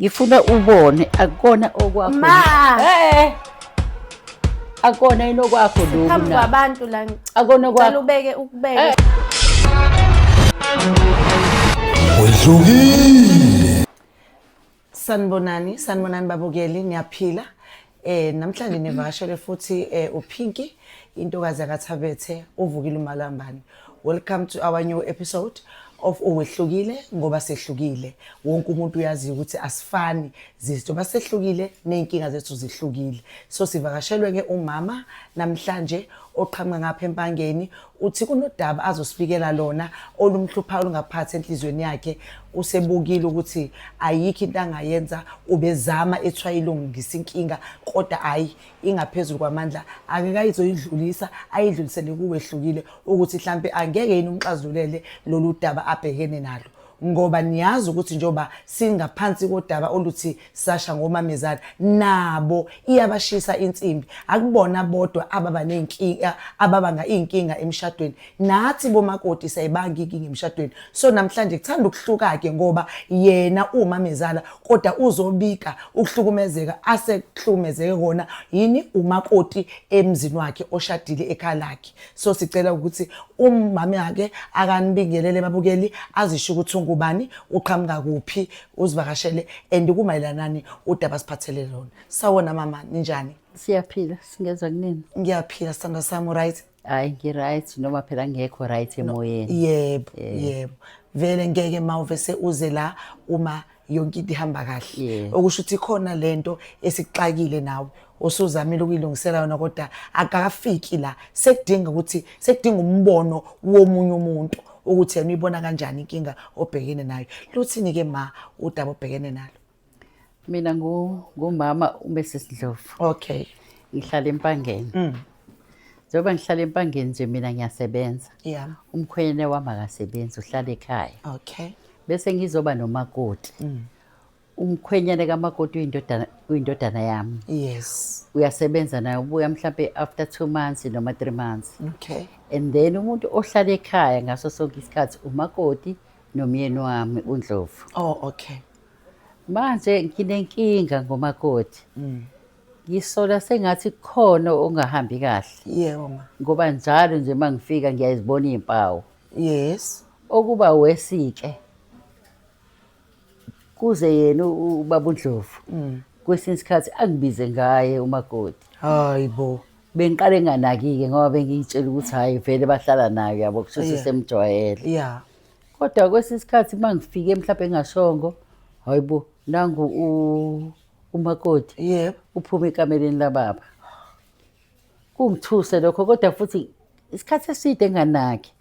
Ngifuna ubone akukona okwakho. Ma! Eh. Akona yini okwakho lokhu Phambi na? kwabantu la Akona ngicela okwakho. ubeke ukubeke. Wehlukile. Sanibonani, sanibonani babukeli, niyaphila. Namhlanje nivakashele futhi uPinky, intokazi yakaThabethe, uvukile uMalambane. Welcome to our new episode of Uwehlukile ngoba sehlukile. Wonke umuntu uyazi ukuthi asifani, zinto basehlukile nezinkinga zethu zihlukile. So sivakashelwe ke umama namhlanje oqhamuka ngapha eMpangeni, uthi kunodaba azosibikela lona olumhluphayo olungaphathi enhliziyweni yakhe. Usebukile ukuthi ayikho into angayenza, ubezama ethiwa ilungisa inkinga kodwa ayi ingaphezulu kwamandla, akekayizoyidlulisa ayidlulisele kuwehlukile ukuthi mhlambe angeke yini umxazululele lolu daba abhekene nalo, ngoba niyazi ukuthi njengoba singaphansi kodaba oluthi sasha ngomamezala nabo iyabashisa insimbi. Akubona bodwa ababa nenkinga, ababanga inkinga emshadweni, nathi bomakoti siyayibanga inkinga emshadweni. So namhlanje kuthanda ukuhluka ke ngoba yena umamezala kodwa uzobika ukuhlukumezeka asekuhlukumezeke kona yini umakoti emzini wakhe oshadile ekhaya lakhe. So sicela ukuthi umama yakhe akanibingelele babukeli, azisho ukuthi ungubani, uqhamuka kuphi, uzivakashele and kumayelanani udaba siphathele lona. Sawona mama, ninjani? Siyaphila, singezwa kunini? Ngiyaphila sithandwa sami, right? Hayi ngi-right noma phela ngekho right emoyeni. Yebo, yebo. Vele ngeke mawuvese uze la uma yonke into ihamba kahle. Okusho ukuthi khona lento esikuxakile nawe osuzamile ukuyilungisela yona kodwa akakafiki la, sekudinga ukuthi sekudinga umbono womunye umuntu ukuthi yena uyibona kanjani inkinga obhekene nayo. Luthini ke ma udaba obhekene nalo? Mina ngumama uMrs Ndlovu. Okay. Ngihlala eMpangeni. Njengoba ngihlala eMpangeni nje mina ngiyasebenza. Umkhwenyane wami akasebenzi, uhlala ekhaya. Okay. Bese ngizoba nomakoti. Umkhwenyane kamakoti uyindodana yami. Yes. Uyasebenza naye, ubuya mhlambe after 2 months noma 3 months. Okay. And then umuntu ohlala ekhaya ngaso sonke isikhathi umakoti nomyeni wami uNdlovu. Oh, okay. Manje nginenkinga ngomakoti. Ngisola sengathi kukhona ongahambi kahle. Yebo ma. Ngoba njalo nje mangifika ngiyazibona izimpawu. Yes. Okuba wesike kuze yena ubaba uNdlovu. Kwesinye isikhathi angibize ngaye umakoti. Hayibo. Bengiqale nganakike ngoba bengiyitshela ukuthi hayi vele bahlala nayo yabo kusho ukuthi semjwayele. Kodwa kwesinye isikhathi mangifike mhlawumbe engashongo, hayibo nangu umakoti. Yebo. Uphuma ekameleni lababa. Kungithuse lokho kodwa futhi isikhathi eside enganaki.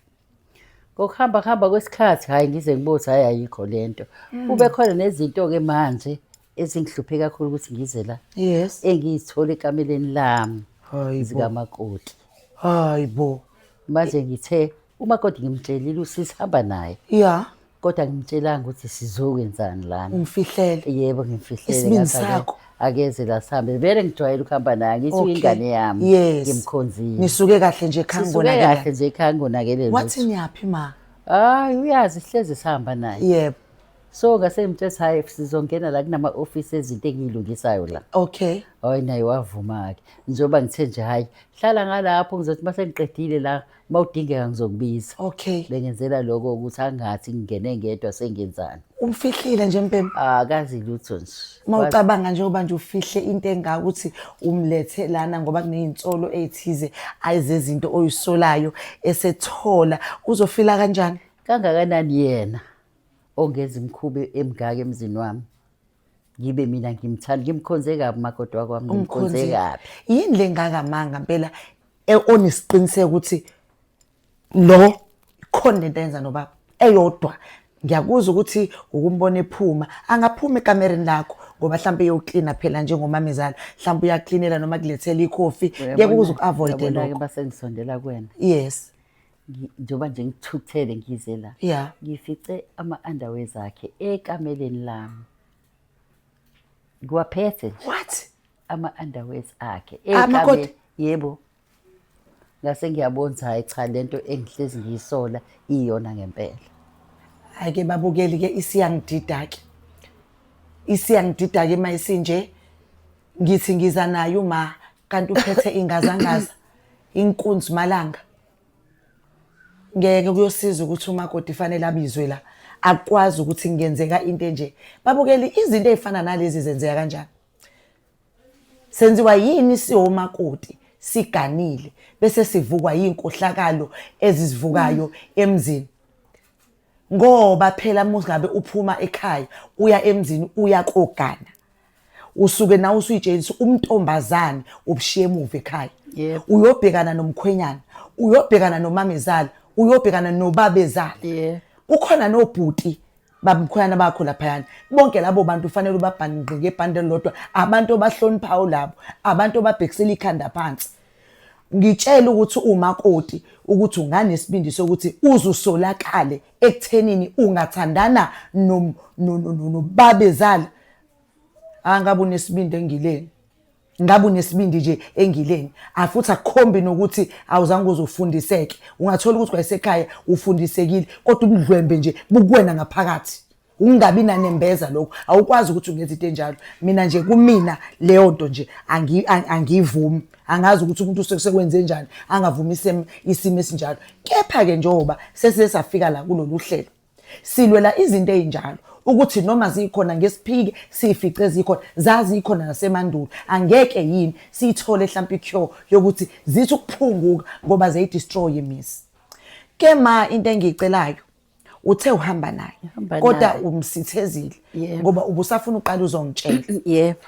Ngokuhamba kuhamba kwesikhathi hayi ngize ngibuze hayi ayikho lento. Kube khona nezinto ke manje ezingihluphe kakhulu ukuthi ngize la. Yes. Engiyithola ekameleni lami. Hayibo. Zikamakoti. Hayibo. Manje ngithe umakoti ngimtshelile usisi hamba naye. Yeah. Kodwa ngimtshelanga ukuthi sizokwenzani lana. Umfihlele. Yebo ngimfihlele. Isibindi Ngathi sakho. Akeze la sihambe. Vele ngijwayele ukuhamba naye ngithi Okay. uyingane yami. Yes. Ngimkhonzile. Nisuke kahle nje ekhaya Sisuke ngonakele. kahle nje ekhaya ngonakele. Wathi niyaphi ma? Hayi uyazi sihlezi sihamba naye. Yebo. So ngase ngimtshela hayi sizongena la kunama office ezinto engiyilungisayo la. Okay. Hayi naye wavuma ke. Njengoba ngithe nje hayi hlala ngalapho ngizothi mase ngiqedile la mawudingeka ngizokubiza. Okay. Bengenzela lokho ukuthi angathi ngingene ngedwa sengenzani. Umfihlile nje Mpembe. Akazi lutho nje. Mawucabanga njengoba nje ufihle into engaka ukuthi umlethe lana ngoba kunezinsolo ezithize ayizezinto oyisolayo esethola uzofila kanjani? Kangakanani yena ongenza imikhuba emingaka emzini wami? Ngibe mina ngimthanda ngimkhonze kabi makoti wakwami ngimkhonze Umkhonze kabi. Yini lengaka manga impela onesiqiniseko ukuthi lo khona lento ayenza nobaba eyodwa? Ngiyakuzwa ukuthi ukumbona ephuma, angaphuma ekamereni lakho ngoba mhlawumbe uyoklina phela njengomamezala, mhlawumbe uyaklinela noma kulethela ikhofi, ngeke uze uku-avoid Uyabona-ke lokho. base ngisondela kuwena. Yes. Njengoba nje ngithukuthele ngize la. Yeah. Ngifice ama-underwear akhe ekameleni lami. Ngiwaphethe nje. What? Ama-underwear akhe Amakoti? Yebo. Ngase ngiyabona ukuthi hayi cha lento engihlezi ngiyisola iyona ngempela. Hayi ke babukeli ke isiyangidida ke. Isiyangidida ke mayisinje, ngithi ngiza naye uma kanti uphethe ingazangaza, inkunzi malanga. Ngeke kuyosiza ukuthi umakoti fanele abizwe la, akwazi ukuthi kungenzeka into enje. Babukeli, izinto ey'fana nalezi zenzeka kanjani? Senziwa yini siwomakoti siganile bese sivukwa yinkohlakalo ezizivukayo emzini? Ngoba phela muzingabe uphuma ekhaya uya emzini uya kogana, usuke nawe usuyitshengisa umntombazane ubushiye emuva ekhaya. Uyobhekana nomkhwenyana, uyobhekana nomamezala, uyobhekana nobabezala. Kukhona nobhuti babamkhwenyana bakho laphayana. Bonke labo bantu ufanele ubabhanqe ngebhande elilodwa, abantu obahloniphayo labo, abantu obabhekisela ikhanda phansi. Ngitshela ukuthi umakoti ukuthi unganesibindi sokuthi uzusolakale ekuthenini ungathandana nobabezala. Angabe unesibindi engileni, ngabe unesibindi nje engileni. Afuthi akukhombi nokuthi awuzange uze ufundiseke. Ungathola ukuthi kwayisekhaya ufundisekile, kodwa ubudlwembe nje bukuwena ngaphakathi, ungabi nanembeza lokho. Awukwazi ukuthi ungenza into enjalo. Mina nje kumina leyo nto nje angiyivumi. Angazi ukuthi umuntu usekwenze njani angavumi isimo esinjalo. Kepha-ke njengoba sesize safika la kulolu hlelo, silwela izinto ey'njalo ukuthi noma zikhona ngesiphike siyifice zikhona, zazikhona nasemandulo. Angeke yini siyithole hlampe i-cure yokuthi zithi ukuphunguka ngoba ziyidestroy imizi. Ke ma, into engiyicelayo, uthe uhamba naye Ngihamba kodwa naye. umsithezile Yebo. ngoba ubusafuna uqala uzongitshela. Yebo.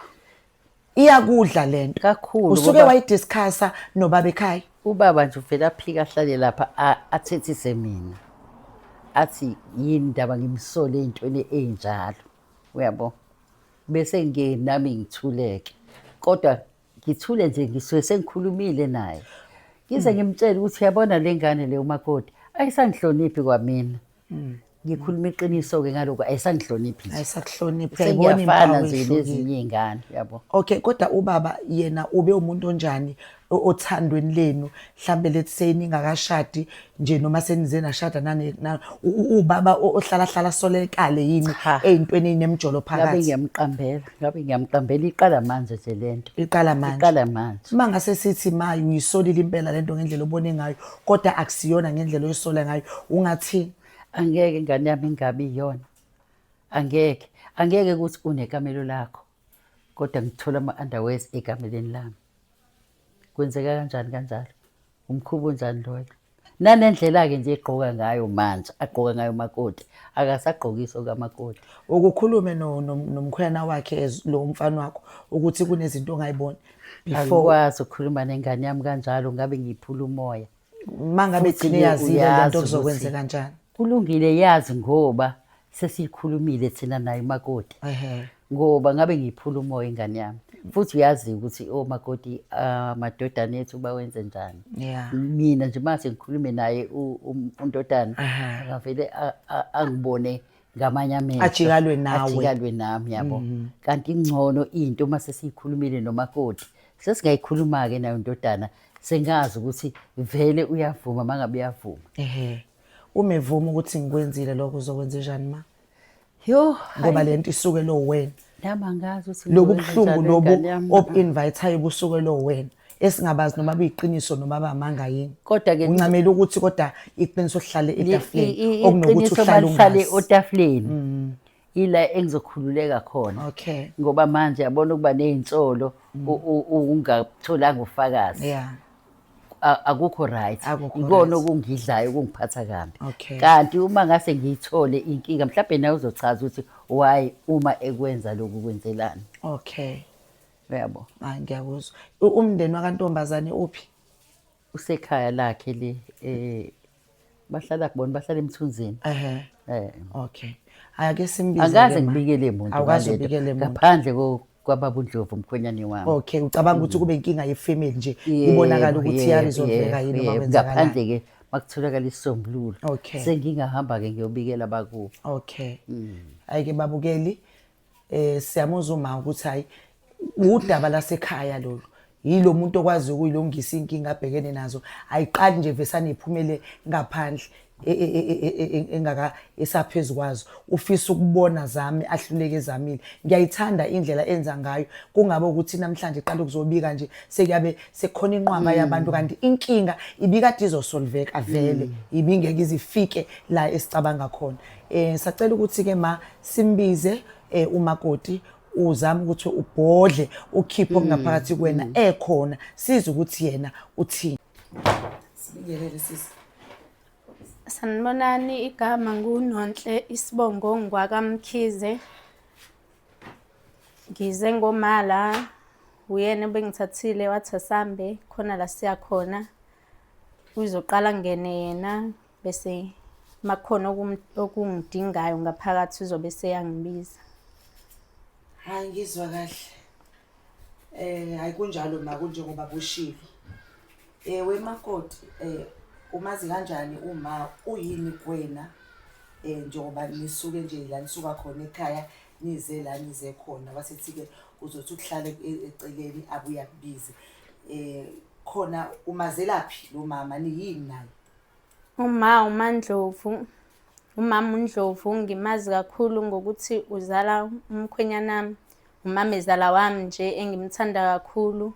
Iyakudla lento Kakhulu, usuke wayidiscussa nobaba ekhaya? Ubaba nje uvele aphika ahlale lapha athethise mina, athi yini indaba ngimsole ey'ntweni ey'njalo, uyabo. Bese ngiye nami ngithuleke, kodwa ngithule nje ngisuke sengikhulumile naye, ngize ngimtshele ukuthi uyabona le ngane le umakoti ayisangihloniphi kwamina. Ngikhuluma iqiniso-ke ngalokho, ayisangihloniphi nje. Ayisakuhloniphi, uyayibona Sengiyafana impawu nje ey'hlukile. nezinye iy'ngane, uyabo. Okay, kodwa ubaba yena ube umuntu onjani othandweni lenu? Mhlambe let's say ningakashadi nje noma senize nashada, ubaba ohlala hlala solekale yini Cha. ey'ntweni ey'nemjolo Ngabe phakathi? ngiyamqambela, ngabe ngiyamqambela. Iqala manje nje lento. Iqala manje. Iqala manje. Uma ngase sithi ma uyisolile impela lento ngendlela obone ngayo, kodwa akusiyona ngendlela oyisola ngayo, ungathini? Angeke ingane yami ingabi iyona. Angeke. Angeke ukuthi unekamelo lakho, kodwa ngithola ama-underwears ekameleni lami. Kwenzeka kanjani kanjalo? Umkhuba onjani loyo? Nanendlela-ke nje egqoka ngayo manje, agqoka ngayo umakoti, akasagqokisi okamakoti. Ukukhulume nomkhwena wakhe as lo mfana wakho ukuthi kunezinto ongayiboni before? Angikwazi ukukhuluma nengane yami kanjalo, ngabe ngiyiphula umoya. Uma ngabe Futhi igcine ke yazile le uyazi nto ukuthi kuzokwenzeka kanjani? Kulungile, yazi ngoba sesiyikhulumile thina naye umakoti. Ngoba ngabe ngiyiphula umoya ingane yami. Futhi uyazi ukuthi omakoti amadodana ethu bawenze njani. Mina nje mase ngikhulume naye undodana, akavele angibone ngamanye amehlo. Ajikalwe nawe. Ajikalwe nami, yabo. Kanti ingcono into uma sesiyikhulumile nomakoti, sesingayikhuluma-ke nayo indodana, sengazi ukuthi vele uyavuma mangabe uyavuma. Uma evuma ukuthi ngikwenzile lokho, uzokwenza njani ma? Yo, Ngoba lento isuke lo wena. Nami angazi ukuthi Lobu ngizokwenza buhlungu njani lobu ngane yami. obu-invite-ayo busuke lo wena. Esingabazi noma buyiqiniso noma bamanga yini. Kodwa-ke uncamela ukuthi kodwa iqiniso lihlale etafuleni okunokuthi iqiniso uhlale malihlale ungazi. otafuleni. Ila engizokhululeka khona. Ngoba manje yabona ukuba nezinsolo ungatholanga ufakazi. Akukho right. Akukho Ikona right. okungidlayo, okungiphatha kambi. Kanti uma ngase ngiyithole inkinga, mhlawumbe nawe uzochaza ukuthi why uma ekwenza lokhu kwenzelani. Uyabo? Hayi, ngiyakuzwa. Umndeni wakantombazane uphi? Usekhaya lakhe le, bahlala kubona, bahlala emthunzini. Okay. Hayi, ake simbize Angikaze ke ma. ngibikele muntu Awukaze ngalento, ubikele muntu. ngaphandle kwababa uNdlovu umkhwenyane wami. Okay, ucabanga ukuthi kube inkinga yefamily nje, Yebo, ibonakala ukuthi yebo, iyaresolveka yebo, yini noma yebo. kwenzakalani. Ngaphandle ke makutholakala isisombululo. Sengingahamba ke ngiyobikela abakubo. Hayi ke babukeli, siyamuzwa uma ukuthi hayi udaba lasekhaya lolu. Yilo muntu okwazi ukuyilungisa inkinga abhekene nazo. Ayiqali nje vesane iphumele ngaphandle. E, e, e, engaka esaphezu kwazo ufisa ukubona zami ahluleke ezamile. Ngiyayithanda indlela enza ngayo, kungabe ukuthi namhlanje iqala ukuzobika nje sekuyabe sekukhona inqwaba yabantu, kanti inkinga ibikade izosolveka vele, ibingeke izifike la esicabanga khona. Sacela ukuthi ke ma simbize umakoti, uzama ukuthi ubhodle ukhiphe okungaphakathi kuwena ekhona, size ukuthi yena uthini. Sibingelele sisi. Sanibonani, igama nguNonhle, isibongo ngwakaMkhize. Ngize ngomala, uyena obengithathile wathi asambe khona la siya khona. Uzoqala ngene yena bese makukhona okungidingayo ngaphakathi uzobe seyangibiza. Hayi, ngizwa kahle. Hayi kunjalo ma, kunjengoba kushilo. Wemakoti, umazi kanjani uma uyini kuwena, njengoba nisuke nje la nisuka khona ekhaya nize la nize khona, wasethi-ke uzothi ukuhlala eceleni abuye akubize. Khona umazelaphi lo mama, niyini naye? Uma uMaNdlovu, umama uNdlovu ngimazi kakhulu ngokuthi uzala umkhwenyanami, umamezala wami nje engimthanda kakhulu.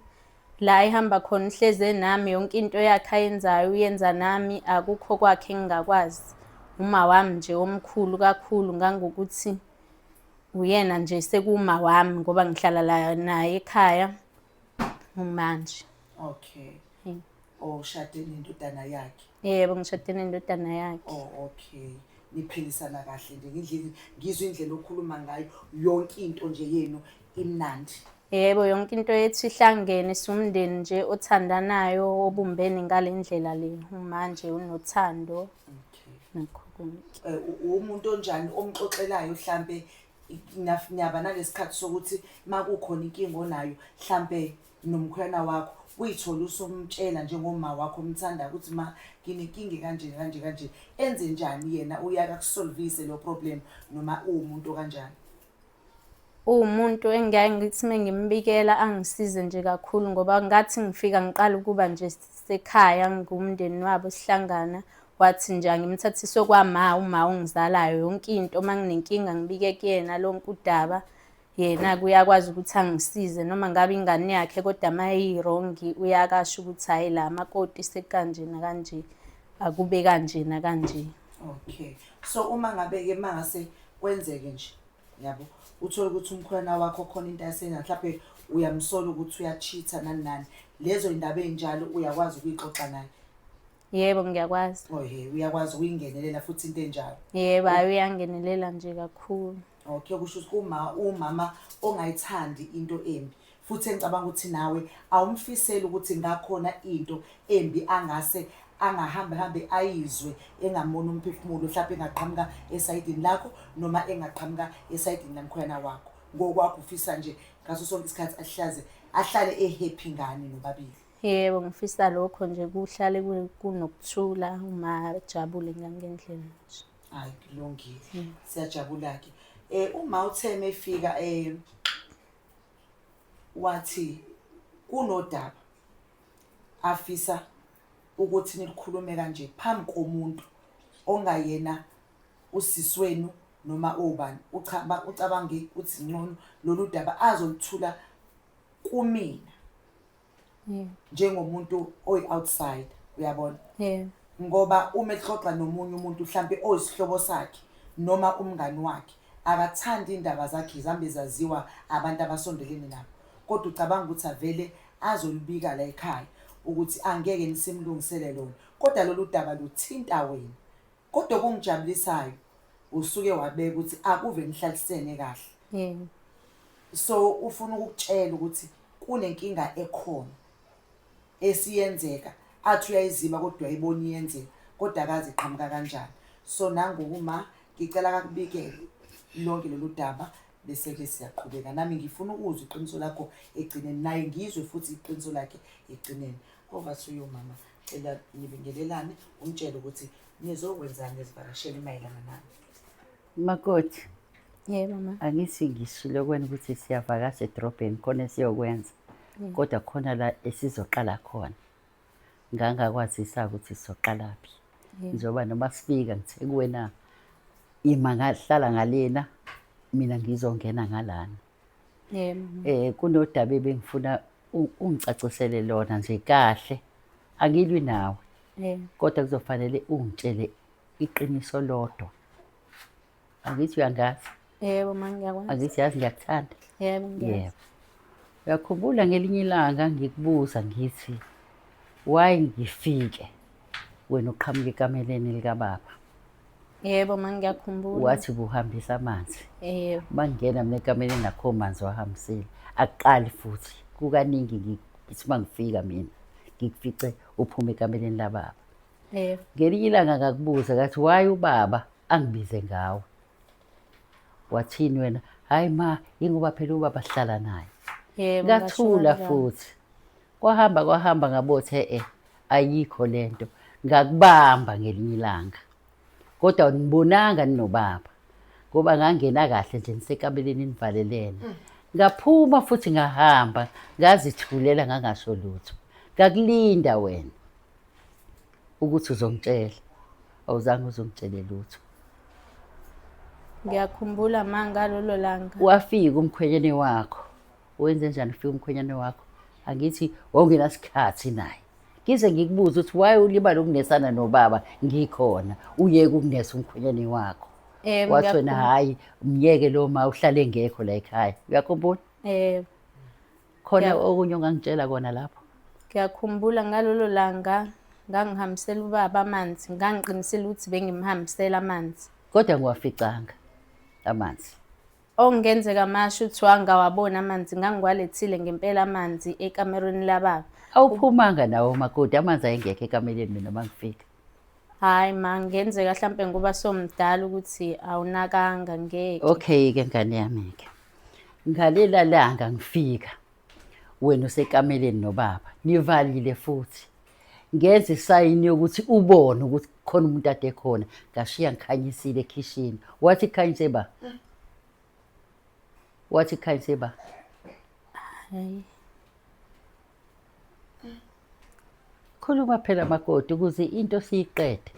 La ehamba khona uhlezi enami, yonke into yakhe ayenzayo uyenza nami, akukho kwakhe engingakwazi. Uma wami nje omkhulu kakhulu ngangokuthi uyena nje sekuwuma wami ngoba ngihlala la naye ekhaya manje. Okay. Oshade nendodana yakhe? Yebo, ngishade nendodana yakhe. Oh, okay. Niphilisana kahle nje ngindlela, ngizwe indlela okhuluma ngayo, yonke into nje yenu imnandi. Yebo, yonke into yethu ihlangene, siwumndeni nje othandanayo, obumbene ngale ndlela le. Manje unothando. Okay. Nakho konke. Umuntu onjani omxoxelayo mhlambe, niyaba nalesikhathi sokuthi makukhona inkinga onayo mhlambe nomkhwena wakho, uyithole usumtshela njengoma wakho omthanda ukuthi ma nginenkinga kanje kanje kanje, enze njani yena, uyake akusolvise lo problem noma uwumuntu kanjani? Uwumuntu engiyaye ngithi uma ngimbikela angisize nje kakhulu, ngoba ngathi ngifika ngiqala ukuba nje sekhaya ngumndeni wabo sihlangana, wathi nje angimthathise kwama uma ongizalayo, yonke into uma nginenkinga ngibike kuyena lonke udaba, yena kuyakwazi ukuthi angisize noma ngabe ingane yakhe, kodwa uma iyi-wrong uyakasho ukuthi hhayi la makoti sekanje nakanje, akube kanje nakanje. Okay, so uma ngabe-ke mangase kwenzeke nje, yabo, uthole ukuthi umkhwena wakho khona into ayenza, mhlawumbe uyamsola ukuthi uya-cheat-a nani nani, lezo indaba ey'njalo uyakwazi ukuyixoxa naye? Yebo, ngiyakwazi. Oh he, uyakwazi ukuyingenelela futhi into enjalo? Yebo, hhayi uyangenelela nje kakhulu. Okay, kusho ukuthi umama ongayithandi into embi, futhi engicabanga ukuthi nawe awumfiseli ukuthi ngakhona into embi angase angahambe hambe ayizwe engamona umphefumulo, mhlawumbe engaqhamuka esayidini lakho noma engaqhamuka esayidini lamkhwena wakho. Ngokwakho ufisa nje ngaso sonke isikhathi ahlaze ahlale ehappy ngani nobabili? Yebo, ngifisa lokho nje, kuhlale kunokuthula, uma ejabule ngangendlela nje. Hayi, kulungile, siyajabula-ke. Uma uTheme efika wathi kunodaba afisa ukuthi nikhulume kanje phambi komuntu ongayena usisi wenu noma obani, ucabange ukuthi ngcono lolu daba azoluthula kumina njengomuntu oyi-outside, uyabona? Ngoba uma exoxa nomunye umuntu mhlambe oyisihlobo sakhe noma umngani wakhe, akathandi indaba zakhe zihambe zaziwa abantu abasondelene nabo, kodwa ucabanga ukuthi avele azolibika la ekhaya ukuthi angeke nisimlungisele lona, kodwa lolu daba luthinta wena. Kodwa okungijabulisayo usuke wabeka ukuthi akuve nihlalisene kahle. So ufuna ukukutshela ukuthi kunenkinga ekhona esiyenzeka, athi uyayiziba kodwa uyayibona iyenzeka, kodwa akazi iqhamuka kanjani. So nangokuma ngicela akakubikele lonke lolu daba bese-ke siyaqhubeka. Nami ngifuna ukuzwa iqiniso lakho egcineni, naye ngizwe futhi iqiniso lakhe egcineni. Over to you mama, cela nibingelelane, umtshele ukuthi nizokwenzani ezivakasheni mayelana nani. Makoti. Yebo ma. Angithi ngishilo kwena ukuthi siyavakasha edrobheni khona esiyokwenza, kodwa khona la esizoqala khona. Ngangakwazisa ukuthi sizoqalaphi. Njengoba noma sifika ngithe kuwena ima ngahlala ngalena mina ngizongena ngalana. Yebo. Kunodaba ebengifuna ungicacisele lona nje kahle. Angilwi nawe. Yebo. Kodwa kuzofanele ungitshele iqiniso lodwa. Angithi uyangazi? Yebo, ma ngiyakwazi. Angithi yazi ngiyakuthanda? Yebo, ngiyazi. Yebo. Uyakhumbula ngelinye ilanga ngikubuza ngithi why ngifike wena uqhamuka ekameleni likababa? Yebo, ma ngiyakhumbula. Wathi buhambisa amanzi. Yebo. Mangingena mina ekameleni akho manzi wahambisile. Akuqali futhi kukaningi ngithi uma ngifika mina ngikufice uphuma ekameleni lababa. Yebo. Ngelinye ilanga ngakubuza ngathi why ubaba angibize ngawe? Wathini wena? Hayi ma, yingoba phela ubaba sihlala naye. Yebo, ngasho Ngathula kanjalo. futhi. Kwahamba kwahamba ngabothe ayikho lento. Ngakubamba ngelinye ilanga. Kodwa ngibonanga ninobaba. Ngoba ngangena kahle nje nisekameleni nivalelene. Ngaphuma futhi ngahamba ngazithulela ngangasho lutho. Ngakulinda wena ukuthi uzongitshela. Awuzange uzongitshele lutho. Ngiyakhumbula ma ngalolo langa. Wafika umkhwenyane wakho. Wenze njani ufika umkhwenyane wakho? Angithi wawungenasikhathi naye. Ngize ngikubuze ukuthi why ulibala ukunesana nobaba ngikhona, uyeke ukunesa umkhwenyane wakho. Yebo, Wathi wena ngiyakhumbula. hhayi, myeke lo ma uhlale engekho la ekhaya. Uyakhumbula? Yebo. Khona okunye ongangitshela kona lapho? Ngiyakhumbula ngalolo langa ngangihambisela ubaba amanzi, ngangiqinisile ukuthi bengimhambisela amanzi. Kodwa ngiwaficanga amanzi. Okungenzeka masho ukuthi wangawabona amanzi, ngangiwalethile ngempela amanzi ekamerweni lababa. Awuphumanga nawo makoti, amanzi ayengekho ekameleni mina mangifika. Hhayi ma, ngenzeka hlampe ngoba somdala ukuthi awunakanga ngeke. Okay-ke ngane yami-ke. Ngalela langa ngifika, wena usekameleni nobaba, nivalile futhi. Ngenza isayini yokuthi ubone ukuthi khona umuntu ade khona, ngashiya ngikhanyisile ekhishini. Wathi khanyise ba? Wathi khanyise ba? Hhayi. Khuluma phela makoti ukuze into siyiqede.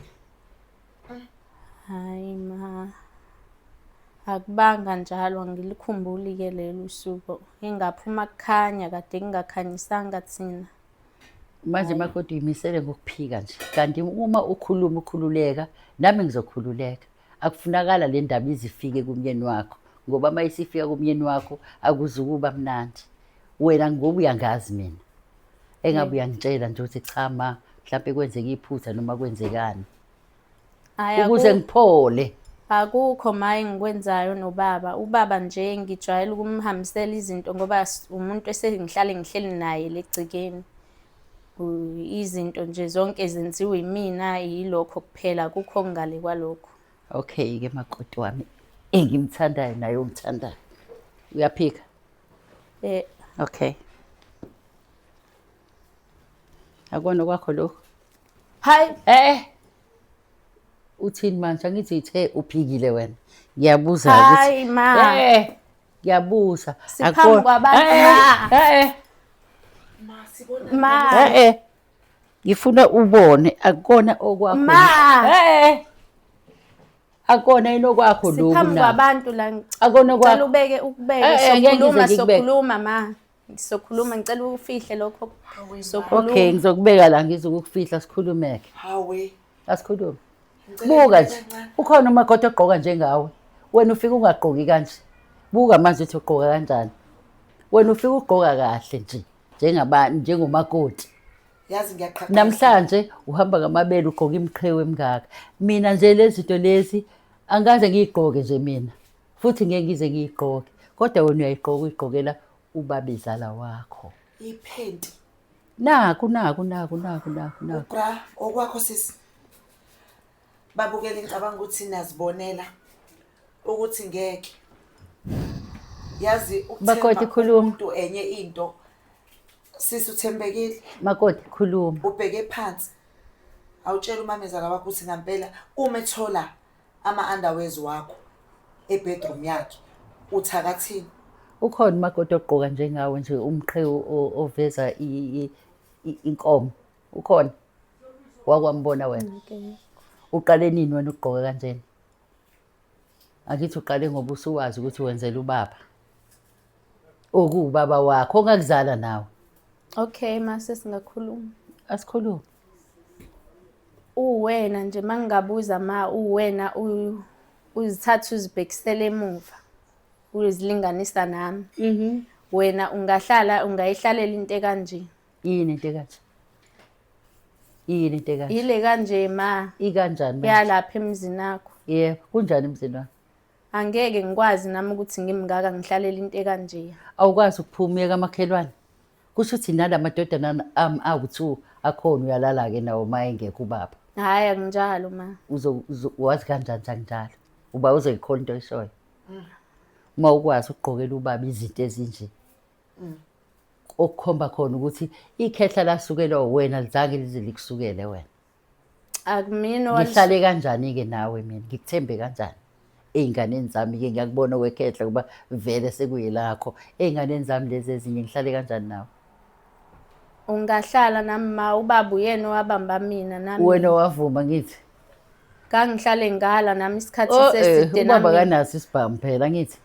Hhayi ma, akubanga njalo, angilikhumbuli-ke lelo suku. Engaphuma kukhanya kade ngingakhanyisanga thina. Manje makoti uyimisele ngokuphika nje. Kanti uma ukhuluma ukhululeka, nami ngizokhululeka. Akufunakala le ndaba izifike kumyeni wakho, ngoba uma isifika kumyeni wakho akuzukuba mnandi. Wena ngoba uyangazi mina. Engabe uyangitshela nje ukuthi cha ma, mhlampe kwenzeka iphutha noma kwenzekani. Hhayi, Ukuze ngiphole. Akukho ma engikwenzayo nobaba. Ubaba nje ngijwayele ukumhambisela izinto ngoba umuntu esengihlale ngihleli naye legcikeni. Izinto nje zonke zenziwa yimina, yilokho kuphela, akukho okungale kwalokho. Okay-ke makoti wami engimthandayo naye ongithandayo. Uyaphika? Okay. Akona kwakho lokho? Hayi. Uthini manje? Angithi ithe uphikile wena. Ngiyabuza ukuthi Hayi ma. Ngiyabuza. Siphambi kwabantu ma. Ma. Ngifuna ubone akukona okwakho. Ma. Akukona yini okwakho lokhu Siphambi na? kwabantu la. Akukona okwakho. Ngicela ubeke ukubeke Ngeke ngize sokhuluma, ngikubeke. sokhuluma ma. Sokhuluma, ngicela ufihle lokho. Sokhuluma. Okay, ngizokubeka la ngizokufihla sikhulumeke. Hawe. Asikhulume. Buka nje. Ukhona umakoti ogqoka njengawe. Wena ufika ungagqoki kanje. Buka manje uthi ugqoka kanjani. Wena ufika ugqoka kahle nje njengabantu njengomakoti. Yazi ngiyaqhaqhazela. Namhlanje uhamba ngamabele ugqoka imiqhewu emingaka. Mina nje lezi zinto lezi angikaze ngiyigqoke nje mina. Futhi ngeke ngize ngiyigqoke. Kodwa wena uyayigqoka uyigqokela ubabezala wakho. Iphenti. Naku naku naku naku naku naku. Ubra okwakho sisi. Babukeli ngicabanga ukuthi niyazibonela ukuthi ngeke. Yazi ukuthemba Makoti, khuluma. umuntu enye into. Sisi uthembekile. Makoti khuluma. Ubheke phansi. Awutshela umamezala wakho ukuthi ngempela uma ethola ama underwears wakho ebedroom yakhe uthakathini. Ukhona umakoti ogqoka njengawe nje umqhewu oveza inkomo. Ukhona? Wakwambona wena? Okay. Uqale nini wena ukugqoka kanjena? Angithi uqale ngoba usuwazi ukuthi wenzela ubaba. Okuwubaba wakho ongakuzala nawe. Okay, mase singakhuluma. Asikhulume. Uwena nje mangingabuza ma uwena uzithatha uzibhekisele emuva. Uzilinganisa nami. Wena ungahlala ungayihlalela into ekanje. Yini into ekanje? Yini into ekanje? Yile kanje ma. Ikanjani manje? Yalapha emzini akho. Yebo, kunjani emzini wakho? Angeke ngikwazi nami ukuthi ngimngaka ngihlalele into ekanje. Awukwazi ukuphuma uye kamakhelwane. Kusho ukuthi nala madodana ami awu-two akhona uyalala-ke nawo uma engekho ubaba. Hhayi akunjalo ma. Wazi kanjani ukuthi akunjalo? Uba uzoyikholwa into oyishoyo. Uma ukwazi ukugqokela ubaba izinto ezinje. Okukhomba khona ukuthi ikhehla lasukelwa uwena lizange lize likusukele wena. Akumina Ngihlale kanjani-ke nawe mina? Ngikuthembe kanjani? Ey'nganeni zami-ke ngiyakubona okwekhehla kuba vele sekuyelakho. Ey'nganeni zami lezi ezinye ngihlale kanjani nawe? Ungahlala nami ma, ubaba uyena owabamba mina nami. Uwena owavuma ngithi? Ngangihlale ngala nami isikhathi seside nami. Ubaba kanaso isibhamu phela ngithi.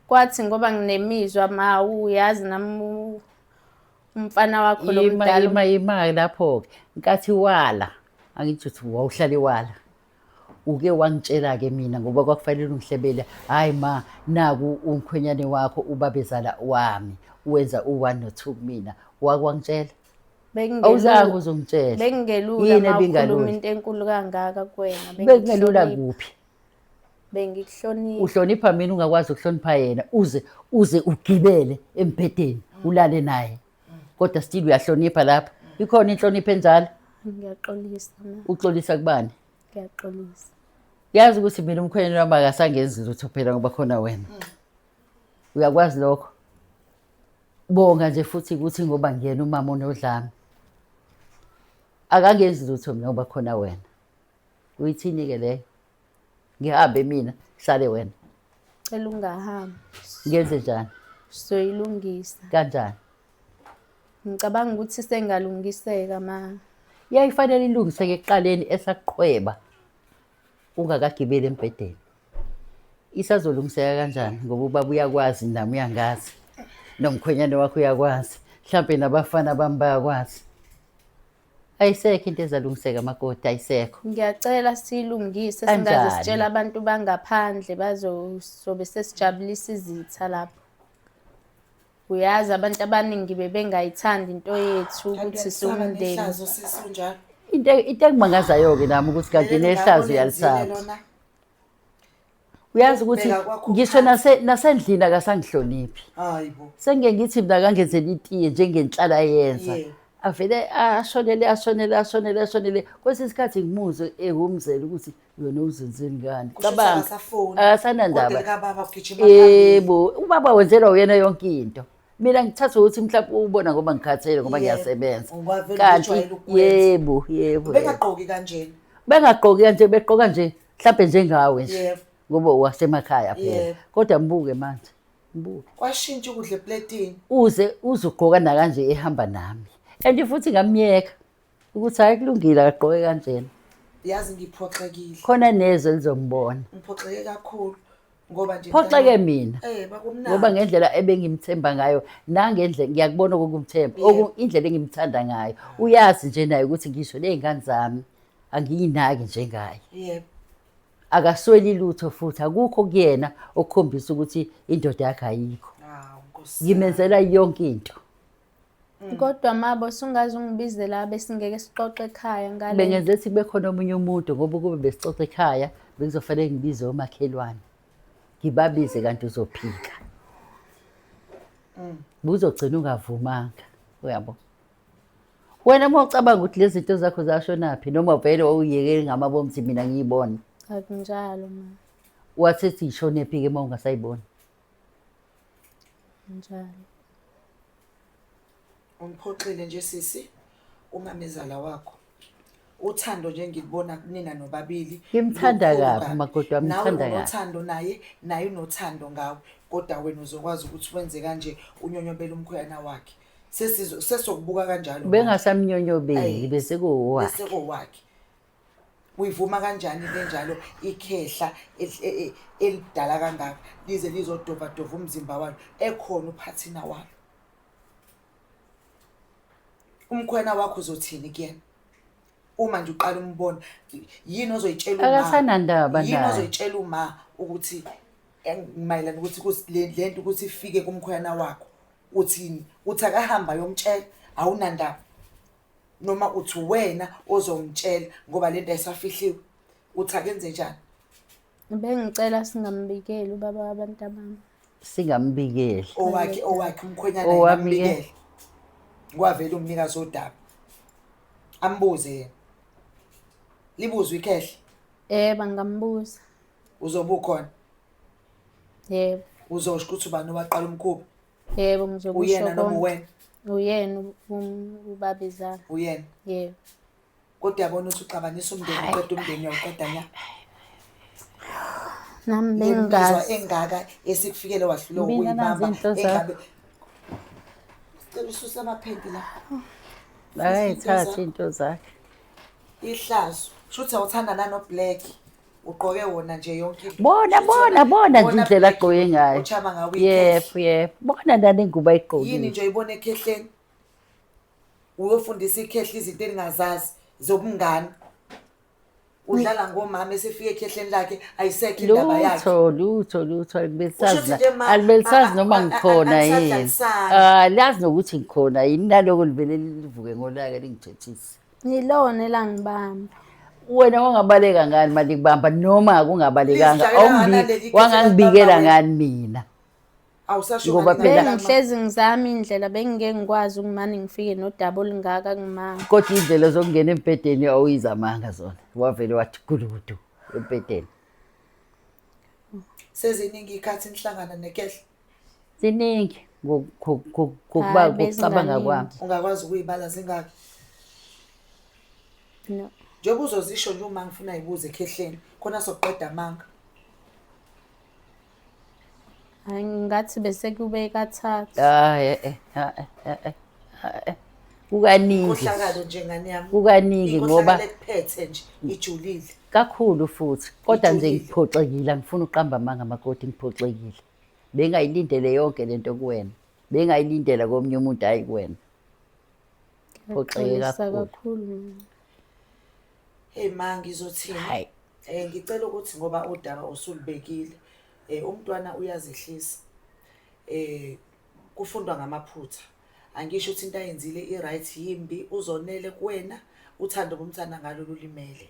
Kwathi ngoba nginemizwa ma, uyazi nami umfana wakho lo mdala. Ima ima lapho-ke. Nkathi wala, angithi uthi wawuhlale wala. Uke wangitshela-ke mina ngoba kwakufanele ungihlebele, hhayi ma, naku umkhwenyane wakho ubabezala wami, wenza u-one no-two kumina. Wake wangitshela? Awuzange uzongitshela. Bekungelula ma ukhuluma into enkulu kangaka kuwena. Bekungelula kuphi? Bengikuhlonipha. Uhlonipha mina ungakwazi ukuhlonipha yena, uze uze ugibele embhedeni ulale naye. Kodwa still uyahlonipha lapha. Ikhona inhlonipho enjalo? Ngiyaxolisa ma. Uxolisa kubani? Ngiyaxolisa. Yazi ukuthi mina umkhwenyana wami akasangenzi lutho phela ngoba khona wena. Uyakwazi lokho? Bonga nje futhi ukuthi ngoba ngiyena umama onodlame. Akangenzi lutho mina ngoba khona wena. Uyithini-ke leyo? Ngihambe mina, sale wena. Cela ungahambi. Ngenze njani? Sizoyilungisa. Kanjani? Ngicabanga ukuthi sengalungiseka ma. Yayifanele ilungiseke ekuqaleni esaqhweba ungakagibeli embhedeni. Isazolungiseka kanjani ngoba ubaba uyakwazi nami uyangazi. Nomkhwenyane wakho uyakwazi. Mhlampe nabafana bami bayakwazi. Ayisekho into ezalungiseka makoti, ayisekho. Ngiyacela siyilungise singaze sitshele abantu bangaphandle bazobe sesijabulisa izitha lapho. Uyazi abantu abaningi bebengayithandi into yethu ukuthi siwumndeni. Into into engimangazayo-ke nami ukuthi kanti nehlazo uyalisaba. Uyazi ukuthi ngisho nasendlini akasangihloniphi. Hayibo. Sengike ngithi mina akangenzela itiye njengenhlala yenza. Avele ashonele ashonele ashonele ashonele kwesinye isikhathi ngimuzwe ehumzela ukuthi wena uzenzeni ngani. Cabanga. Akasanandaba. Yebo, ubaba wenzelwa uyena yonke into. Mina ngithatha ukuthi mhlawumbe ubona ngoba ngikhathele ngoba ngiyasebenza. Kanti yebo, yebo. Bengagqoki kanjena. Bengagqoki kanje begqoka nje mhlawumbe njengawe nje. Ngoba wasemakhaya phela. Kodwa mbuke manje. Mbuke. Kwashintsha ukudla epletini. Uze uzugqoka nakanje ehamba nami. And futhi ngamyeka ukuthi hayi kulungile akagqoke kanjena. Yazi ngiphoxekile. Khona nezwe lizombona. Ngiphoxeke kakhulu ngoba nje phoxeke mina. Eh bakumnandi. Ngoba ngendlela ebengimthemba ngayo nangendlela ngiyakubona ukumthemba, indlela engimthanda ngayo. Uyazi nje naye ukuthi ngisho nezingane zami angiyinaki njengaye. Yebo. Akasweli lutho futhi akukho kuyena okukhombisa ukuthi indoda yakhe ayikho. Ngimenzela yonke into. Kodwa mabo sungaze ungibize la besingeke sixoxe ekhaya ngale. Bengenze ukuthi kube khona omunye umuntu ngoba ukube besixoxe ekhaya bekuzofanele ngibize omakhelwane. Ngibabize kanti uzophika. Buzogcina ungavumanga, uyabo. Wena uma ucabanga ukuthi lezi zinto zakho zashonaphi noma vele wawuyekele ngamabomu ukuthi mina ngiyibone. Akunjalo ma. Wathi ishonephi ke uma ungasayiboni? Njalo. Ungiphoxile nje sisi umamezala wakho. Uthando nje ngilibona kunina nobabili. Ngimthanda kabi umakoti wami, Nawe ngimthanda kabi. unothando naye, naye unothando ngawe. Kodwa wena uzokwazi ukuthi wenze kanje unyonyobele umkhweyana wakhe. Sesizo sesokubuka kanjalo. Bengasamnyonyobeli bese kuwakhe. Bese kowakhe. Uyivuma kanjani into enjalo ikhehla elidala kangaka lize lizodovadova umzimba walo ekhona uphathina walo? Umkhwena wakho uzothini kuyena uma nje uqala umbona? Yini ozoyitshela uma? Akasanandaba Yini naye. ozoyitshela uma ukuthi mayelana ukuthi le nto ukuthi ifike kumkhwena wakho, uthini? Uthi akahamba ayomtshela, awunandaba? Noma uthi wena ozomtshela ngoba lento ayisafihliwe? Uthi akenze njani? Bengicela singambikeli ubaba wabantu abami. Singambikeli. Owakhe umkhwenyana Owami-ke. yena ambikele. Kwavela umnikazi wodaba. Ambuze yena. Libuzwe ikhehle. Yebo, ngingambuza. Uzobe ukhona. Yebo. Uzosho ukuthi ubani owaqala umkhuba? Yebo, ngizokusho Uyena noma konke. uwena? Uyena ubabezala. Uyena. Yebo. Kodwa uyabona ukuthi uxabanisa umndeni, uqeda umndeni, uyawuqeda nya. Nami Le mizwa bengingazi. engaka esikufikele wahluleka Mina nazi ukuyibamba iy'nto zakho. engabe. Sicela ususe amaphenti la. Akayithathe into zakhe. Ihlazo. Shuthi awuthanda nano black. Ugqoke wona nje yonke into. Bona, Shuthi bona, bona nje indlela black agqoke ngayo. Uchama ngawo ikhehle. Yebo, yebo. Bona nale ngubo ayigqokile. Yini nje uyibona ekhehleni? Uyofundisa ikhehle izinto elingazazi zobungani. Udlala ngomama esefika ekhehleni lakhe, ayisekho indaba yakhe. Lutho, lutho, lutho, alibesazi Usho ukuthi nje ma- alibesazi noma ngikhona yini. anisadlalisani. Ah, lazi nokuthi ngikhona yini, naloko livele livuke ngolaka lingithethise. Yilona elangibamba. Wena wangabaleka ngani mali kubamba noma kungabalekanga? Lizidlalela ngaleli khehla Wangangibikela libamba ngani mina? Awusasho Ngoba ngani phela- ngalama? Bengihlezi ngizama indlela, bengingeke ngikwazi ukumane ngifike nodaba olungaka kumama. Kodwa indlela zokungena embhedeni awuyizamanga zona. Wavele wathi gulukudu embhedeni. Seziningi ikhathi nihlangana nekehla. Ziningi ngokuba Hhayi, ngokucabanga bezinganingi. kwami. Ungakwazi ukuyibala zingaki? No. Njengoba uzozisho nje uma ngifuna yibuze ekhehleni, khona sokuqeda amanga. Hhayi, ngathi bese kube kathathu. Ah, eh, eh, ah, eh, eh, eh, ah, eh. Kukaningi. Inkohlakalo nje ngane yami. Kukaningi ngoba Inkohlakalo ekuphethe nje ijulile. Kakhulu futhi. Kodwa nje Ijulile. ngiphoxekile, angifuni uqamba amanga makoti, ngiphoxekile. Bengayilindele yonke lento kuwena. Bengayilindela komunye umuntu, hayi kuwena. Phoxeke Ngiyaxolisa kakhulu. kakhulu. Hey ma, ngizothini? Hayi. Ngicela ukuthi ngoba udaba usulubekile, umntwana uyazehlisa. Kufundwa ngamaphutha. Angisho ukuthi into ayenzile i-right yimbi, uzonele kuwena, uthando bomthanda ngalo lulimele.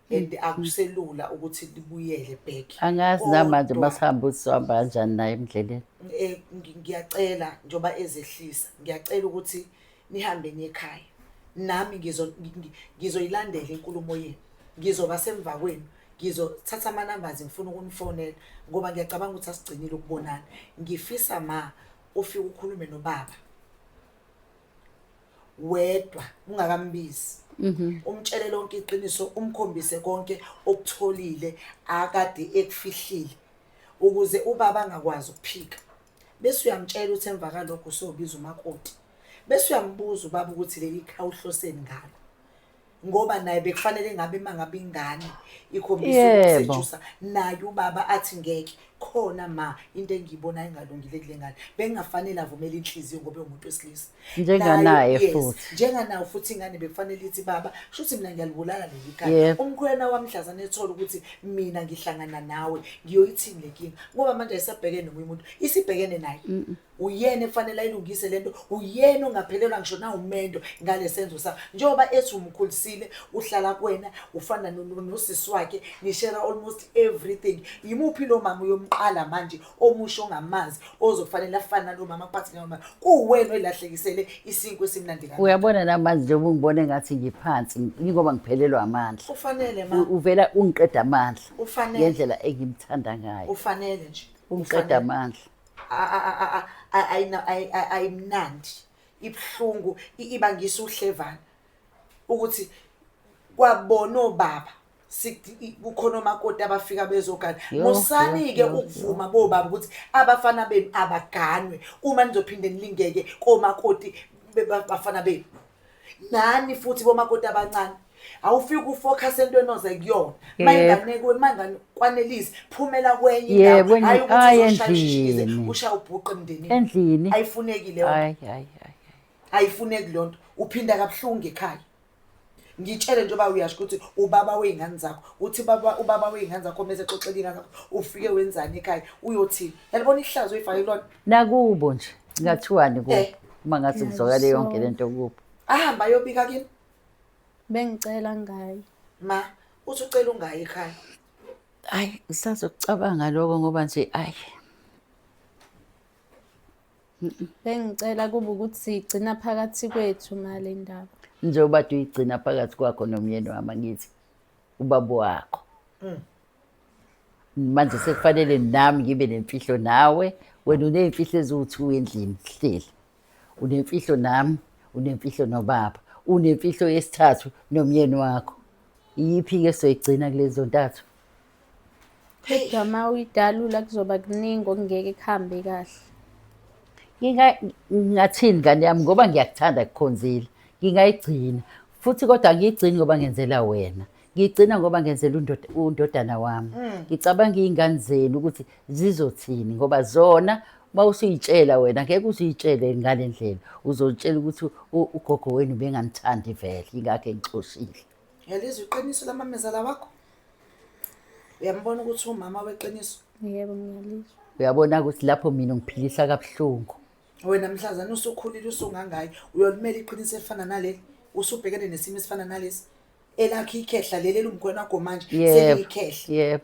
And akuselula ukuthi libuyele back. Angazi namanje Kodwa masihamba ukuthi sohamba kanjani naye emdleleni. Ngiyacela njengoba ezehlisa, ngiyacela ukuthi nihambe niye ekhaya. Nami ngizoyilandela inkulumo yenu. Ngizoba semva kwenu. Ngizothatha ama-numbers ngifuna ukunifonela ngoba ngiyacabanga ukuthi asigcinile ukubonana. Ngifisa ma ufike ukhulume nobaba wedwa ungakambizi. Umtshele lonke iqiniso, umkhombise konke okutholile akade ekufihlile ukuze ubaba angakwazi ukuphika. Bese uyamtshela ukuthi emva kalokho usobiza umakoti. Bese uyambuza ubaba ukuthi leli khaya uhloseni ngalo. Ngoba naye bekufanele ngabe mangabe ingane ikhombisa ukusejusa naye ubaba athi ngeke khona ma into engiyibonayo engalungile kule ngane, bengafanele avumele inhliziyo ngoba umuntu wesilisa. Njenganaye Naye, yes, futhi. njenganaye futhi ingane bekufanele ithi baba shuthi mina ngiyalibulala leli khaya. Umkhwena wami mhlazane ethola ukuthi mina ngihlangana nawe ngiyoyithini le nkinga, ngoba manje ayisabhekene nomunye umuntu, isibhekene naye. Uyena efanele ayilungise lento, uyena ongaphelelwa ngisho na umendo ngalesenzo sakhe. Njengoba ethi umkhulisile, uhlala kuwena, ufana nosisi wakhe, nishare almost everything. Yimuphi lo mama uyomqala manje omusha ongamazi ozofanele afane nalo mama aphathe nalo mama? Kuwena oyilahlekisele isinkwa esimnandi kangaka. Uyabona namanje njengoba ungibona engathi ngiphansi, ingoba ngiphelelwa amandla. Ufanele ma. Uvela ungiqeda amandla. Ufanele. Ngendlela engimthanda ngayo. Ufanele nje. Ungiqeda Ufanele. amandla. Ayimnandi, ibuhlungu, ibangisa uhlevana ukuthi kwabona obaba kukhona omakoti abafika bezogana. Musani-ke ukuvuma bobaba ukuthi abafana benu abaganwe uma nizophinde nilingeke komakoti bafana benu. Nani futhi bomakoti abancane Awufike ufocus entweni oze kuyona. Mayingane kuwe mangane kwanelise phumela kwenye Yebo, indawo. Hayi ukuthi hhayi uzoshaya ushishize endlini. ushaya ubhuqe emndenini. Endlini. Ayifuneki leyo. Hayi hayi hayi. Ayifuneki leyo nto. Uphinda kabuhlungu ekhaya. Ngitshele njengoba uyasho ukuthi ubaba wey'ngane zakho, uthi baba ubaba wey'ngane zakho mese exoxela iy'ngane zakho, ufike wenzani ekhaya, uyothini? Yalibona ihlazo oyifake kulona? Nakubo nje ngathiwani kubo Eh. uma ngase kuzwakale yonke lento kubo. Ahambe ayobika kini? Bengicela ngayi. Ma, uthi ucela ungayi ekhaya. Hayi ngisazokucabanga lokho ngoba nje ayi. Bengicela kube ukuthi sigcina phakathi kwethu male ndaba. Njengoba kade uyigcina phakathi kwakho nomyeni wami angithi ubaba wakho. Manje sekufanele nami ngibe nemfihlo nawe, wena uney'mfihlo eziwu-two endlini sihleli. Unemfihlo nami, unemfihlo nobaba, unemfihlo yesithathu nomyeni wakho. Iyiphi-ke esizoyigcina kulezo ntathu? Kodwa uma uyidalula kuzoba kuningi okungeke kuhambe kahle. Ngingathini ngane yami ngoba ngiyakuthanda kukhonzile. Ngingayigcina futhi kodwa angiyigcini ngoba ngenzela wena. Ngiyigcina ngoba ngenzela undodana wami. Ngicabanga iy'ngane zenu ukuthi zizothini ngoba zona uma usuyitshela wena ngeke uzuyitshele ngale ndlela. Uzotshela ukuthi ugogo wenu benganithandi vele yingakho engixoshile. Uyalizwa iqiniso lamamezala wakho? Uyambona ukuthi umama weqiniso? Yebo, ngiyalizwa. Uyabona ukuthi lapho mina ngiphilisa kabuhlungu. Wena mhlazane usukhulile usungangayi uyolimela iqiniso elifana naleli, usubhekene nesimo esifana nalesi. Elakhe ikhehla leli elumkhwena wakho manje seliyikhehla. Yebo.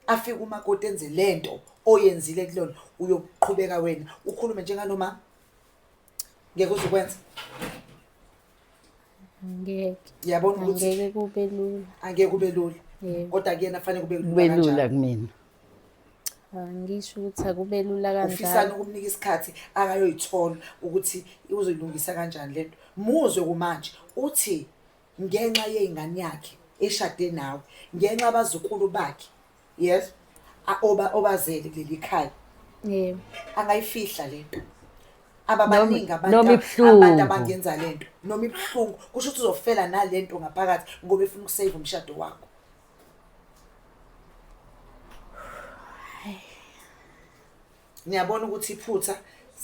Afike umakoti enze lento oyenzile kulona, uyoqhubeka wena ukhulume njengaloma. Ngeke uzukwenza. Ngeke. Ngiyabona ukuthi angeke kube lula. Angeke kube lula. Yebo. Kodwa kuyena fanele kube lula Kube lula kanjani? kumina. Angisho ukuthi akube lula kanjani. Ufisana ukumnika isikhathi akayoyithola ukuthi uzoyilungisa kanjani lento. Muzwe kumanje uthi ngenxa yey'ngane yakhe eshade nawe, ngenxa abazukulu bakhe, yes, obazele kuleli khaya. Yebo. Angayifihla lento. Ababaningi Noma ibuhlungu. abantu abangenza lento, noma ibuhlungu, kusho ukuthi uzofela nalento ngaphakathi ngoba efuna ukusave umshado wakho. Niyabona ukuthi iphutha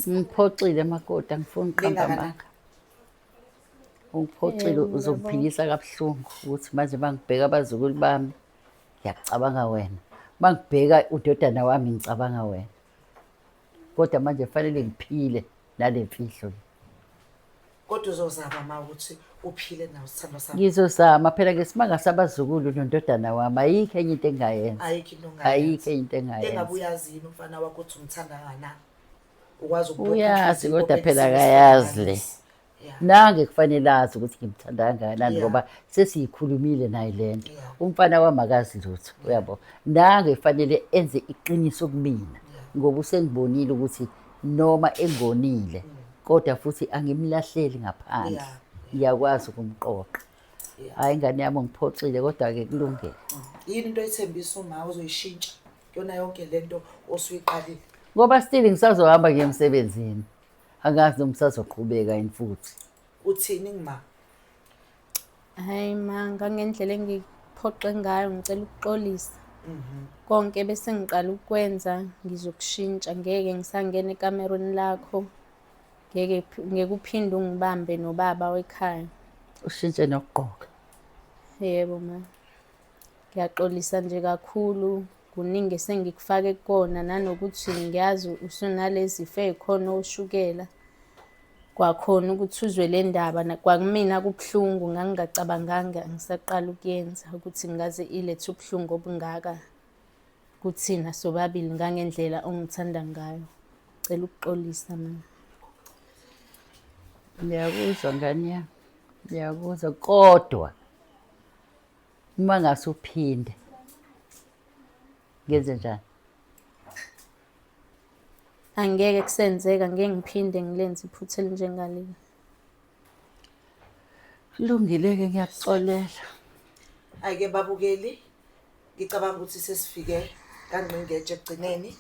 Ngiphoxile makoti, angifuni ukuqamba Lingakanani? amanga. Ungiphoxile, Yebo, uzongiphikisa kabuhlungu ukuthi manje bangibheka abazukulu bami, ngiyakucabanga wena. Bangibheka udodana wami, ngicabanga wena. Kodwa manje kufanele ngiphile nale mfihlo le. Kodwa uzozama ma ukuthi uphile nawo sithandwa sami. Ngizozama phela ngesimanga sabazukulu nondodana wami, ayikho enye into engingayenza. Ayikho into ongayenza. Ayikho enye into engingayenza. Engabe uyazi yini umfana wakho ukuthi umthanda kangakanani? Ukwazi ukubopha Uyazi inhliziyo, kodwa ubophe phela isimo akayazi le. esifanele. Yeah. Nange kufanele azi ukuthi ngimthanda kangakanani Yeah. ngoba sesiyikhulumile naye le nto. Yeah. Umfana wami akazi lutho, uyabo. Nange kufanele enze iqiniso kumina ngoba usengibonile ukuthi noma engonile kodwa futhi angimlahleli ngaphandle. Yeah. Ngiyakwazi ukumqoqa. Yeah. Hayi ingane yami ungiphoxile kodwa ke kulungile. Yini into oyithembisa uma uzoyishintsha kuyona yonke lento osuyiqalile? Ngoba still ngisazohamba ngiye emsebenzini. Angazi noma ngisazoqhubeka yini futhi. Uthini ngima? Hayi ma, ngangendlela engiphoxe ngayo ngicela ukuxolisa. Konke bese ngiqala ukwenza ngizokushintsha, ngeke ngisangena ekamerweni lakho. Ngeke ngeke uphinde ungibambe nobaba wekhaya. Ushintshe nokugqoka. Yebo ma. Ngiyaxolisa nje kakhulu, kuningi esengikufake kukona nanokuthi ngiyazi usunalezifo ey'khona oshukela. Kwakhona ukuthi uzwe le ndaba kwakumina kubuhlungu, ngangingacabanganga ngisaqala ukuyenza ukuthi ngaze ilethe ubuhlungu obungaka kuthina sobabili ngangendlela ongithanda ngayo. Cela ukuxolisa ma. Ngiyakuzwa ngane yami, ngiyakuzwa kodwa uma ngase uphinde ngenze njani? Angeke kusenzeka, ngeke ngiphinde ngilenze iphutha elinjengaleli. Kulungile-ke, ngiyakuxolela. Hhayi-ke babukeli, ngicabanga ukuthi sesifike kangqingetshe ekugcineni.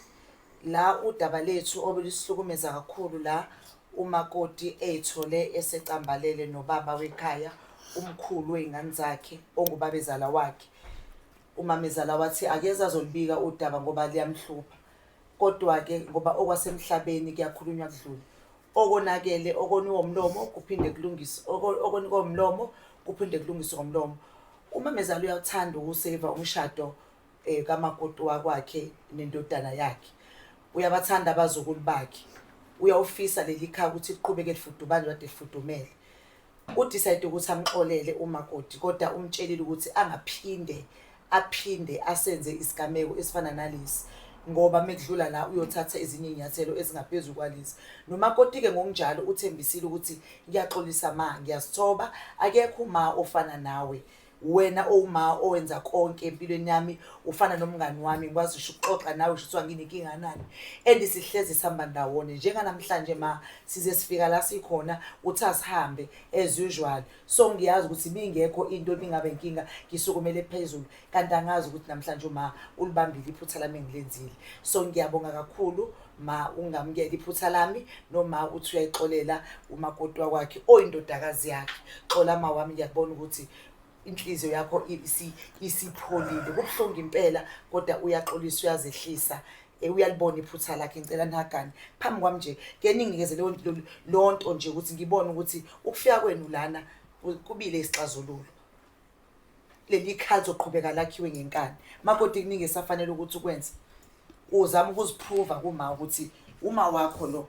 La udaba lethu obelusihlukumeza kakhulu la umakoti ey'thole esecambalele nobaba wekhaya Umkhulu wey'ngane zakhe ongubabezala wakhe. Umamezala wathi akeze azolibika udaba ngoba liyamhlupha. Kodwa-ke ngoba okwasemhlabeni kuyakhulunywa kudlule. Okonakele okoniwa umlomo kuphinde kulungiswe, okonikwa umlomo kuphinde kulungiswe ngomlomo. Umamezala uyakuthanda ukuseva umshado kamakoti wakwakhe nendodana yakhe. Uyabathanda abazukulu bakhe. Uyawufisa leli khaya ukuthi liqhubeke lifudumale kade lifudumele. U-decide ukuthi amxolele umakoti kodwa umtshelile ukuthi angaphinde aphinde asenze isigameko esifana nalesi ngoba mekudlula la uyothatha ezinye iy'nyathelo ezingaphezu kwalezi. Nomakoti-ke ngokunjalo uthembisile ukuthi ngiyaxolisa ma, ngiyazithoba, akekho uma ofana nawe. Uwena owuma owenza konke empilweni yami, ufana nomngani wami, ngikwazi ngisho ukuxoxa nawe ngisho kuthiwa nginenkinga nani. And sihlezi sihamba ndawonye. Njenganamhlanje ma size sifika la sikhona, uthi asihambe as usual. So ngiyazi ukuthi ibingekho into ebingaba inkinga, ngisukumele phezulu. Kanti angazi ukuthi namhlanje uma ulibambile iphutha lami engilenzile. So ngiyabonga kakhulu ma ungamukela iphutha lami noma uthi uyayixolela umakoti wakwakhe oyindodakazi yakhe. Xola ma wami, ngiyakubona ukuthi inhliziyo yakho isipholile. Kubuhlungu impela kodwa uyaxolisa, uyazehlisa. Uyalibona iphutha lakhe. Ngicela nihagane phambi kwami nje, ke ninginikeze leyo nto nje ukuthi ngibone ukuthi ukufika kwenu lana kubile isixazululo. Leli khaya lizoqhubeka lakhiwe ngenkani. Makoti, kuningi esafanele ukuthi ukwenze. Uzama ukuziprova kuma ukuthi uma wakho lo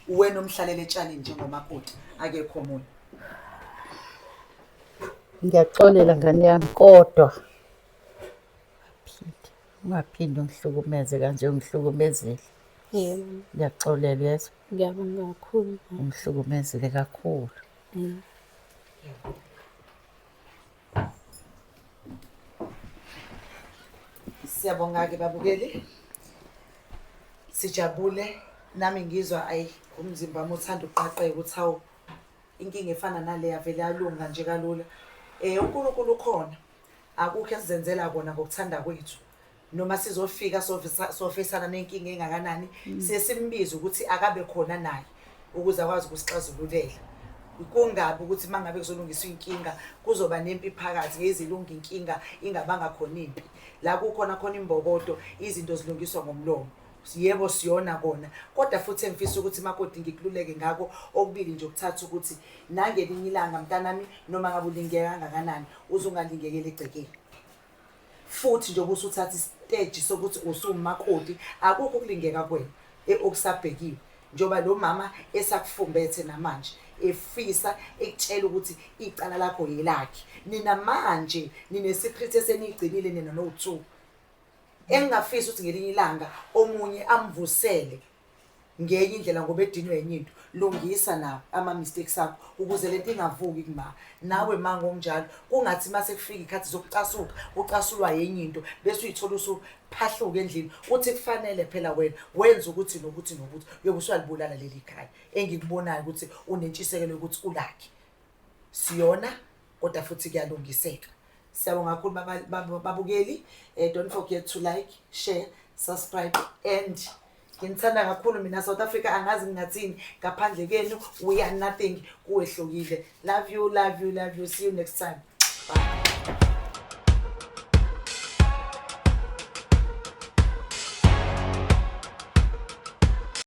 uwena omhlalela etshanini njengomakoti, akekho omunye. Ngiyaxolela ngane yami kodwa ungaphinde, ungaphinde ungihlukumeze kanje ungihlukumezile. Yebo. Ngiyaxolela uyezwa? Ngiyabonga kakhulu. Ungihlukumezile kakhulu. Siyabonga-ke babukeli. Sijabule nami ngizwa ayi umzimba wami uthanda ukuqaqeka ukuthi hawu inkinga efana nale yavele yalunga nje kalula. UNkulunkulu ukhona, akukho esizenzela kona ngokuthanda kwethu. Noma sizofika sofisana nenkinga engakanani, siye simbize ukuthi akabe khona naye ukuze akwazi ukusixazululela. Kungabi ukuthi uma ngabe kuzolungiswa inkinga kuzoba nempi phakathi, ngeke izilunge inkinga ingabanga khona impi. La kukhona khona imbokodo, izinto zilungiswa ngomlomo. Yebo siyona kona, kodwa futhi engifisa ukuthi makoti ngikululeke ngako okubili nje ukuthatha ukuthi nangelinye ilanga mntanami, noma ngabe ulingeka kangakanani uze ungalingekeli egcekeni. Futhi njengoba usuthatha isiteji sokuthi usuwumakoti, akukho ukulingeka kwena okusabhekiwe. Njengoba lo mama esakufumbethe namanje efisa ekutshela ukuthi icala lakho yelakhe. Nina manje nine-secret eseniyigcinile nina no-two. Engingafisa ukuthi ngelinye ilanga omunye amvusele ngenye indlela ngoba edinwe enye into. Lungisa nawe ama-mistakes akho ukuze lento ingavuki kuma. Nawe ma ngokunjalo kungathi mase kufika ikhathi zokucasuka, ucasulwa yenye into bese uyithola usuphahluka endlini uthi kufanele phela wena wenze ukuthi nokuthi nokuthi, uyobe usuyalibulala leli khaya engikubonayo ukuthi unentshisekelo yokuthi ulakhe. Siyona kodwa futhi kuyalungiseka. Siyabonga kakhulu babukeli. Don't forget to like, share, subscribe and nginithanda kakhulu mina South Africa, angazi ngingathini ngaphandle kenu. We are nothing, kuwehlukile. Love you, love you, love you. See you next time. Bye.